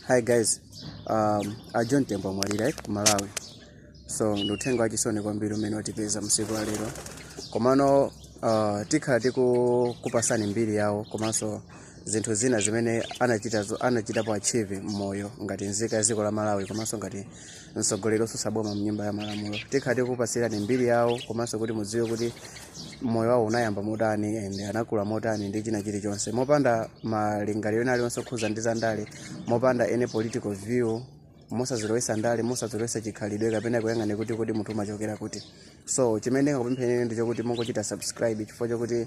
Hi guys, a John Tembo amwalira ku Malawi. So ndi uthenga wachisoni kwambiri umene watipeza msiku wa lero. Komano tikhala tikukupasani mbiri yawo komanso zinthu zina zimene anachitapo achieve mmoyo ngati nzika ya dziko la Malawi komanso ngati mtsogoleri otsutsa boma mnyumba ya malamulo. Tikhala tikukupasirani mbiri yawo komanso kuti mudziwe kuti moyo wawo unayamba motani and anakula motani ndi china chilichonse, mopanda malingaliro ena aliwonse okhuza ndi zandale, mopanda any political view, mosazilowesa ndale, mosazilowesa chikhalidwe kapena kuyang'ana kuti kodi munthu umachokera kuti. So chimene ndingakupempheni ndi chokuti mungochita subscribe, chifukwa chokuti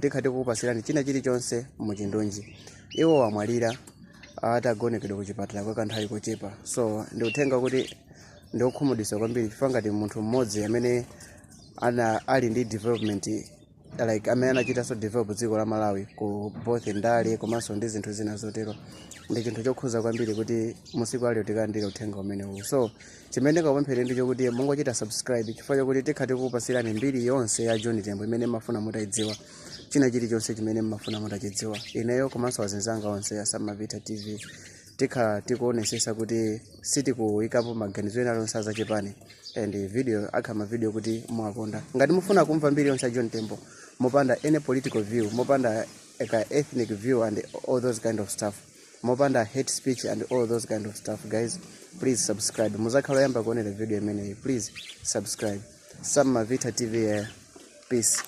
tikhala tikukupasirani china chilichonse muchindunji. Iwo amwalira atagonekedwa ku chipatala kwa kanthawi kochepa. So ndi uthenga kuti ndiokhumudwitsa kwambiri, chifukwa ngati munthu mmodzi amene ana ali ndi development, like amene anachitanso develop dziko la Malawi ku both ndale komanso ndi zinthu zina zotero, ndi chinthu chokhuza kwambiri kuti musiku alero tikalandire uthenga umenewu. So chimene ndingakupempheni ndi chokuti mungochita subscribe, chifukwa chokuti tikhala tikukupasirani mbiri yonse ya John Tembo imene mafuna mutayidziwa, china chilichonse chimene mmafuna mutachidziwa. Ineyo komanso azinzanga onse a Samavita TV tikhala tikuonesesa kuti sitikuyikapo maganizo ena alionse azachipani, and video akhala mavideo kuti mwakonda. Ngati mufuna kumva mbiri yonse ya John Tembo mopanda any political view, mopanda ka ethnic view and all those kind of stuff, mopanda hate speech and all those kind of stuff, guys, please subscribe. Muzakhala oyamba kuonera video imeneyi. Please subscribe. Samavita TV. Peace.